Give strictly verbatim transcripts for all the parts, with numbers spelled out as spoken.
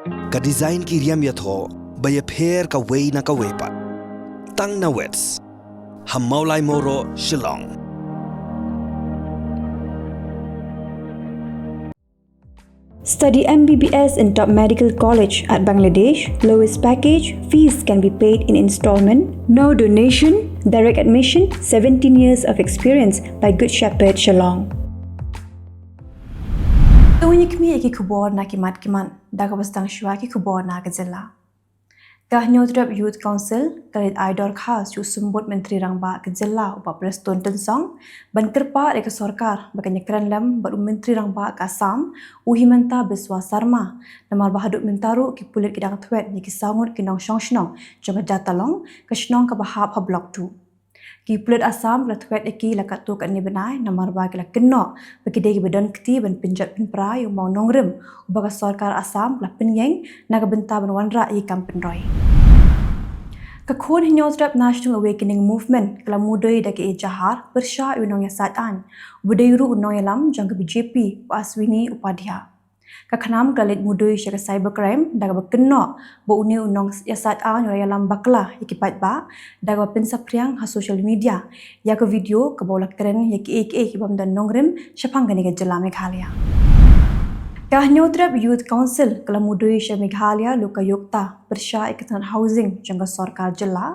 Ka design ki riam ïathoh ba ïapher kawei na kawei pat. Tang na Wits ha Mawlai Mawroh, Shillong. Study M B B S in top medical college at Bangladesh. Lowest package, fees can be paid in installment. No donation, direct admission, seventeen years of experience by Good Shepherd Shillong. To ngin ïa khmih ïa ki khubor na ki mat ki mat, da kaba sdang shuwa ki khubor na ka jylla. Ka Hynñiewtrep Youth Council ka la ai dorkhas sha u Symbud Myntri Rangbah ka jylla u Bah Prestone Tynsong ban kyrpad ïa ka sorkar ba kan ïakren lem bad u Myntri Rangbah ka Assam u Himanta Biswa Sarma, namar ba haduh mynta ruh ki pulit ki dang thwet ïa ki saw ngut ki nongshong shnong jong ka Jatalong, ka shnong kaba hap ha Block two. Ki pulit Assam ki la thwet ïa ki la katto katne bnai namar ba ki la kynnoh ba ki dei kiba don kti ban pynjot pynpra ïa u mawnongrim uba ka sorkar Assam ka la pynïeng na ka bynta ban wanrah ïa ki kam pynroi. Ka Khun Hynñiewtrep National Awakening Movement ka la mudui da ka ijahar pyrshah ïa u nongïasaid aiñ uba dei ruh u nongïalam jong ka B J P, u Ashwini Upadhyay. Ka KHNAM ka la leit mudui sha ka cybercrime da kaba kynnoh ba une u nongïasaid aiñ u la ïalam bakla ïa ki paidbah da kaba pynsaphriang ha social media ïa ka video kaba u la kren ïa kiei kiei ki bym don nongrim shaphang kane ka jylla Meghalaya. Ka Hynñiewtrep Youth Council ka la mudui sha Meghalaya Lokayukta pyrshah ïa ka tnat housing jong ka sorkar jylla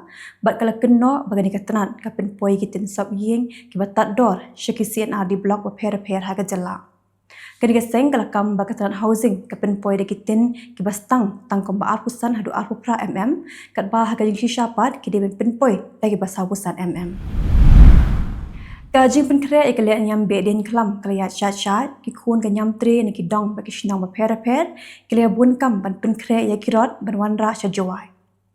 bad ka la kynnoh ba kane ka tnat ka pynpoi ïa ki tin sop ïing kiba tad dor sha ki C and R D block bapher bapher ha ka jylla. Kane ka seng ka la kam ba ka tnat housing ka pynpoi da ki tin kiba stang tang kumba arphew san haduh arphew phra mm, katba ha ka jingshisha pat ki dei ban pynpoi da kiba sawphew san mm. Ka jingpynkhreh ïa ka lehniam Behdeiñkhlam ka la ïaid shait shait, ki khun ka Niamtre na ki dong bad ki shnong bapher bapher ki la ïabun kam ban pynkhreh ïa ki rot ban wanrah sha Jowai.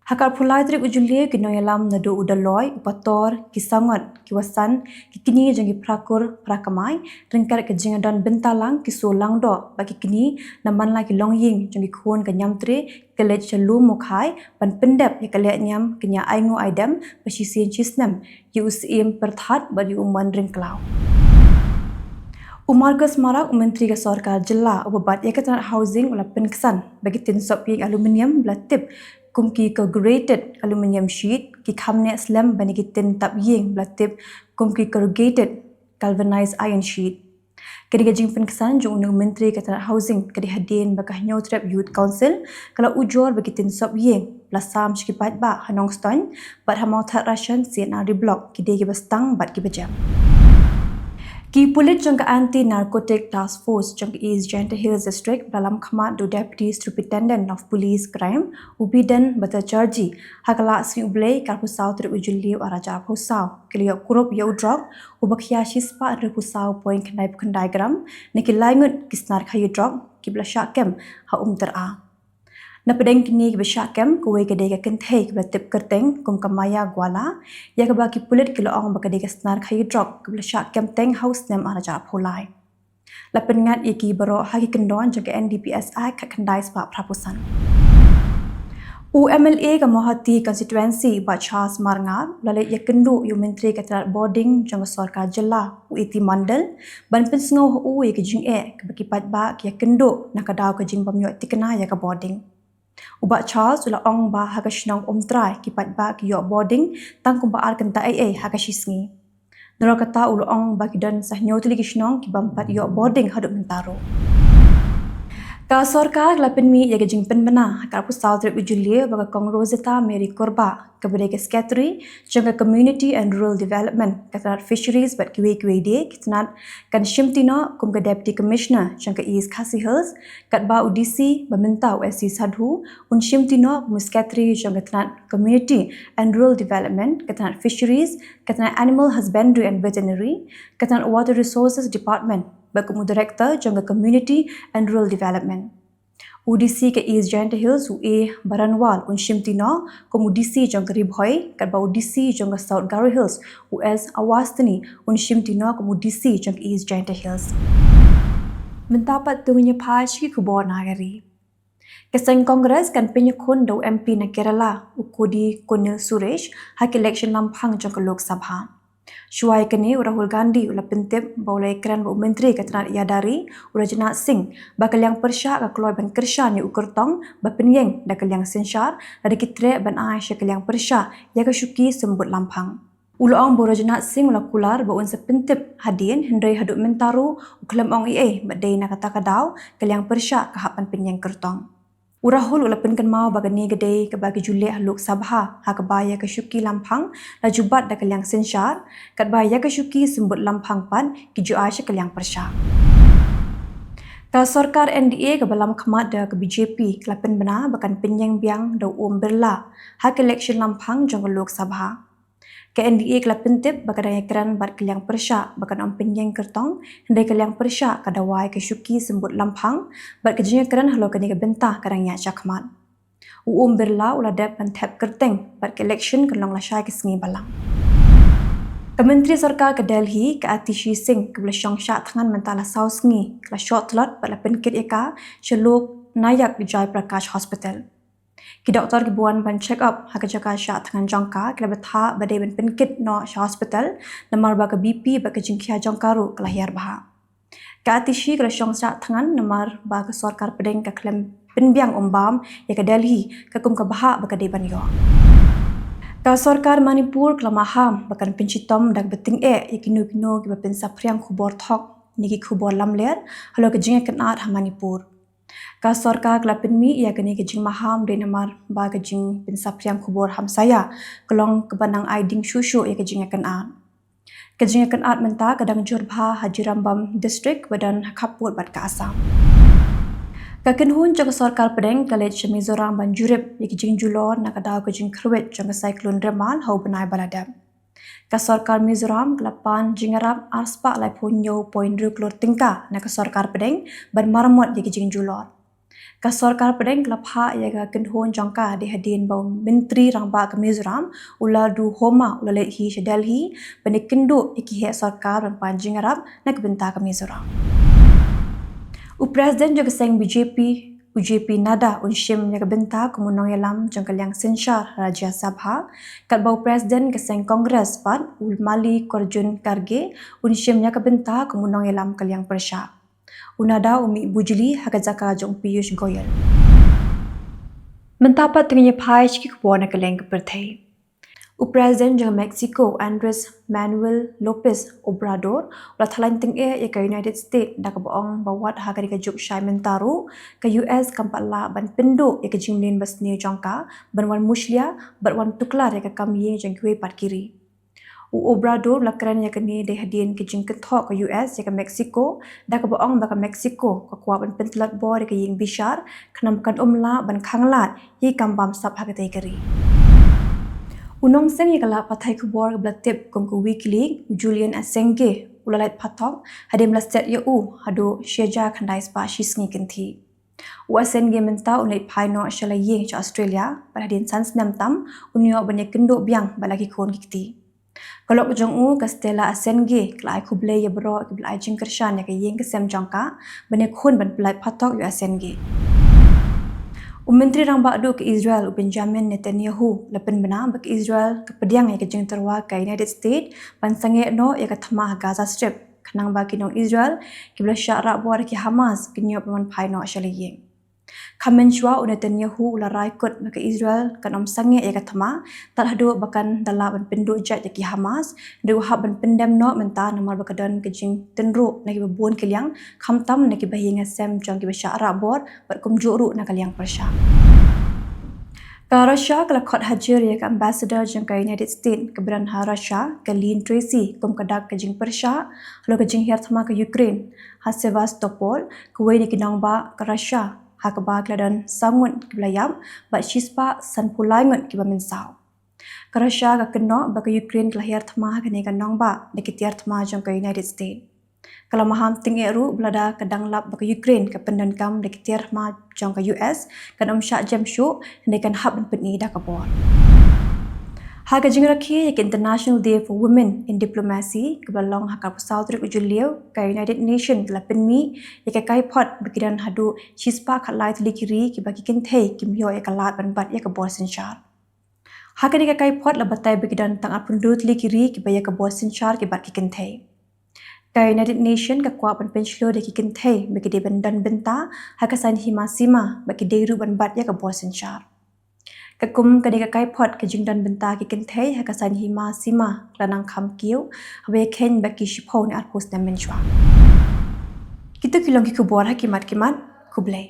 Ha ka arphew lai tarik u Jylliew ki nongïalam naduh u Dolloi, u Pator, ki Sangot, ki Wasan, ki kñi jong ki Phrakur Phrakamai, ryngkat ka jingdon bynta lang ki Soolangdoh bad ki kñi na man la ki longïing jong ki khun ka Niamtre ki la leit sha Lum Mukhai ban pyndep ïa ka lehniam kñia ainguh aidem ba shisien shisnem ïa u Syiem Pyrthat bad ïa u Mon Ryngklaw. U Marcus Marak, u Myntri ka Sorkar Jylla uba bat ïa ka tnat housing, u la pynksan ba ki tin sop ïing aluminium ba la tip kum ki corrugated aluminium sheet ki kham neh slem ban ïa ki tin tap ïing ba la tip kum ki corrugated galvanized iron sheet. Kane ka jingpynksan jong une u Myntri ka tnat housing ka dei hadien ba ka Hynñiewtrep Youth Council ka la ujor ba ki tin sop ïing ba la sam sha ki paidbah ha Nongstoiñ bad ha Mawthadraishan C and R D block ki dei kiba stang bad kiba jem. Ki pulit jong ka Anti Narcotic Task Force jong ka East Jaintia Hills District ba la lam khmat da u Deputy Superintendent of Police Crime, u Bidhen Bhattacharjee, ha ka lad Sngi U Blei ka arphew saw tarik u Jylliew arhajar arphew saw, ki la ïoh kurup ïa u drok uba khia shispah hynriewphew saw point khyndai phew khyndai gram na ki lai ngut ki snar khaïi drok kiba la shah kem ha Umtyra. Na pdeng kine kiba shah kem, kawei ka dei ka kynthei kaba la tip kyrteng kum ka Maya Gwala, ïa kaba ki pulit ki la ong ba ka dei ka snar khaïi drok kaba la shah kem teng ha u snem arhajar arphew lai. La pynngat ïa ki baroh ha ki kyndon jong ka N D P S Act khatkhyndai spah phraphew san. U M L A ka Mawhati constituency, Bah Charles Marngar, u la leit ïakynduh ïa u Myntri ka tnat bording jong ka Sorkar Jylla, u A T Mondal, ban pynsngew ha u ïa ka jingeh kaba ki paidbah ki ïakynduh na ka daw ka jingbym ïoh thikna ïa ka bording. U Bah Charles u la ong ba ha ka shnong Umtrai ki paidbah ki ïoh bording tang kumba ar kynta eiei ha ka shisngi. Nalor kata u la ong ba ki don sa hynñiew tylli ki shnong ki bym pat ïoh bording haduh mynta ruh. Ka sorkar ka la pynmih ïa ka jingpynbna ha ka arphew saw tarik u Jylliew ba ka Kong Rosetta Mary Kurbah, kaba dei ka Secretary jong ka Community and Rural Development, ka tnat Fisheries bad kiwei kiwei de ki tnat, kan shimti noh kum ka Deputy Commissioner jong ka East Khasi Hills, katba u D C ba mynta, u S C Sadhu, un shimti noh kum u Secretary jong ka tnat Community and Rural Development, ka tnat Fisheries, ka tnat Animal Husbandry and Veterinary, ka tnat Water Resources Department, bad kum u Director jong ka Community and Rural Development. U D C ka East Jaintia Hills, u A Baranwal, un shimti noh kum u D C jong ka Ri Bhoi, katba u D C jong ka South Garo Hills, u S Awasthini, un shimti noh kum u D C jong ka East Jaintia Hills. Mynta pat to ngin ïa phai sha ki khubor na ka ri. Ka seng Congress kan pynïakhun da u M P na Kerala, u Kodaikunnail Suresh, ha ka election lamphrang jong ka Lok Sabha. Shuwa ïa kane, u Rahul Gandhi u la pyntip ba u la ïakren bad u Myntri ka tnad ïada ri, u Rajnath Singh, ba ka liang pyrshah ka kloi ban kyrshan ïa u kyrtong ba pynïeng da ka liang synshar, lada ki treh ban ai sha ka liang pyrshah ïa ka shuki symbud lamphang. U la ong ba u Rajnath Singh u la kular ba un sa pyntip hadien, hynrei haduh mynta ruh u khlem ong ei ei ba dei na kata ka daw ka liang pyrshah ka hap ban pynïeng kyrtong. U Rahul u la pynkynmaw ba kane ka dei kaba ki ju leh ha Lok Sabha, ha kaba ïa ka shuki lamphang la ju bat da ka liang synshar, katba ïa ka shuki symbud lamphang pat ki ju ai sha ka liang pyrshah. Ka sorkar N D A kaba lam khmat da ka B J P ka la pynbna ba kan pynïeng biang da u Om Birla ha ka election lamphang jong ka Lok Sabha. Ka N D A ka la pyntip ba ka dang ïakren bad ka liang pyrshah ba kan ym pynïeng kyrtong, hynrei ka liang pyrshah ka dawa ïa ka shuki symbud lamphang, bad ka jingïakren halor kane ka bynta ka dang ïaid shakhmat. U Om Birla u la dep ban thep kyrteng bad ka election kan long lashai ka sngi Balang. Ka Myntri Sorkar ka Delhi, ka Atishi Singh, kaba la shong shah thngan mynta la saw sngi, ka la shoh tlot bad la pynkit ïa ka sha Lok Nayak Jai Prakash Hospital. Ki doktor kiba wan ban check up ha ka jaka shah thngan jong ka ki la bthah ba dei ban pynkit noh sha hospital, namar ba ka B P bad ka jingkhia jong ka ruh ka la hiar bha. Ka Atishi ka la shong shah thngan namar ba ka sorkar pdeng ka khlem pynbiang umbam ïa ka Delhi ka kum ka bhah ba ka dei ban ïoh. Ka sorkar Manipur ka la maham ba kan pynshitom da kaba tyngeh ïa kino kino kiba pynsaphriang khubor thok ne ki khubor lamler halor ka jingïakynad ha Manipur. Ka sorkar ka la pynmih ïa kane ka jingmaham dei namar ba ka jingpynsaphriang khubor hamsaïa ka long kaba nang ai ding shuh shuh ïa ka jingïakynad. Ka jingïakynad mynta ka dang jur bha ha Jiribam District, ba don ha khappud bad ka Assam. Ka kynhun jong ka sorkar pdeng ka la leit sha Mizoram ban jurip ïa ki jingjulor na ka daw ka jingkhyrwit jong ka Cyclone Remal ha u bnai ba la dep. Ka sorkar Mizoram ka la pan jingïarap arspah laiphew hynñiew point hynriew klur tyngka na ka sorkar pdeng ban maramot ïa ki jingjulor. Ka sorkar pdeng ka la phah ïa ka kynhun jong ka dei hadien ba u Myntri Rangbah ka Mizoram, u Lalduhoma, u la leit hi sha Delhi ban ïakynduh ïa ki heh sorkar ban pan jingïarap na ka bynta ka Mizoram. U President jong ka seng B J P, u J P Nadda, un shim ïa ka bynta kum u nongïalam jong ka liang synshar Rajya Sabha, katba u President ka seng Congress pat, u Mallikarjun Kharge, un shim ïa ka bynta kum u nongïalam ka liang pyrshah. U Nadda u mih bujli ha ka jaka jong u Piyush Goyal. Mynta pat to ngin ïa phai sha ki khubor na ka liang ka pyrthei. U President jong Mexico, Andres Manuel Lopez Obrador, u la thalan tyngeh ïa ka United States da kaba ong ba wat ha kane ka juk shai mynta ruh ka U S kam pat lah ban pynduh ïa ka jingmlien basniew jong ka ban wan mushlia bad wan tuklar ïa ka kam ïing jong kiwei pat ki ri. U Obrador u la kren ïa kane dei hadien ka jingkynthoh ka U S ïa ka Mexico da kaba ong ba ka Mexico ka kwah ban pyntlot bor ïa ka ïing bishar khnang ba kan ym lah ban khanglad ïa ki kam bamsap ha katei ka ri. U nongseng ïa ka lad pathai khubor kaba la tip kum ka Wikileaks, u Julian Assange, u la lait phatok hadien ba la siat ïa u haduh shi hajar khyndai spah shi sngi kynthih. U Assange mynta un leit phai noh sha la ïing sha Australia bad hadien san snem tam un ïoh ban ïakynduh biang bad la ki khun ki kti. Ka lok jong u, ka Stella Assange, ka la ai khublei ïa baroh kiba la ai jingkyrshan ïa ka ïing ka sem jong ka bad ïa ka khun ban pyllait phatok ïa u Assange. U Myntri Rangbah Duh ka Israel, u Benjamin Netanyahu, la pynbna ba ka Israel ka pdiang ïa ka jingtyrwa ka United States ban sangeh noh ïa ka thma ha Gaza Strip khnang ba ki nong Israel kiba la shah rah bor ïa ki Hamas kin ïoh ban wan phai noh sha la ïing. Khamtam shuwa, u Netanyahu u la rai kut ba ka Israel kan ym sangeh ïa ka thma tad haduh ba kan da lah ban pynduh jait ïa ki Hamas, hynrei u hap ban pyndem noh mynta namar ba ka don ka jingtynruh na kiba bun ki liang, khamtam na kiba ha ïing ha sem jong kiba shah rah bor bad kumjuh ruh na ka liang pyrshah. Ka Russia ka la khot hajir ïa ka ambassador jong ka United States kaba don ha Russia, ka Lynn Tracy, kum ka dak ka jingpyrshah halor ka jinghiar thma ka Ukraine ha Sevastopol, kawei na ki nongbah ka Russia ha kaba ki la don saw ngut kiba la ïap bad shispah sanphew lai ngut kiba mynsaw. Ka Russia ka kynnoh ba ka Ukraine ka la hiar thma ha kane ka nongbah da ki tiar thma jong ka United States. Ka la maham tyngeh ruh ba lada ka dang lap ba ka Ukraine ka pyndonkam da ki tiar thma jong ka U S, kan ym shah jem shuh, hynrei kan hap ban pyni da ka bor. Ha ka jingrakhe ïa ka International Day for Women in Diplomacy kaba la long ha ka arphew saw tarik u Jylliew, ka United Nations ka la pynmih ïa ka kaiphod ba ki don haduh shispah khatlai tylli ki ri kiba ki kynthei kim ïoh ïa ka lad ban bat ïa ka bor synshar. Ha kane ka kaiphod la batai ba ki don tang arphew tylli ki ri kiba ïa ka bor synshar ki bad ki kynthei. Ka United Nation ka kwah ban pynshlur ïa ki kynthei ba ki dei ban don bynta ha ka saiñ hima sima bad ki dei ruh ban bat ïa ka bor synshar. Ka kum kane ka kaiphod ka jingdon bynta ki kynthei ha ka saiñ hima sima ka la nang kham kiew haba ïa kheiñ ba ki shiphew ne arphew snem mynshuwa. Kito ki long ki khubor ha ki mat ki mat. Khublei.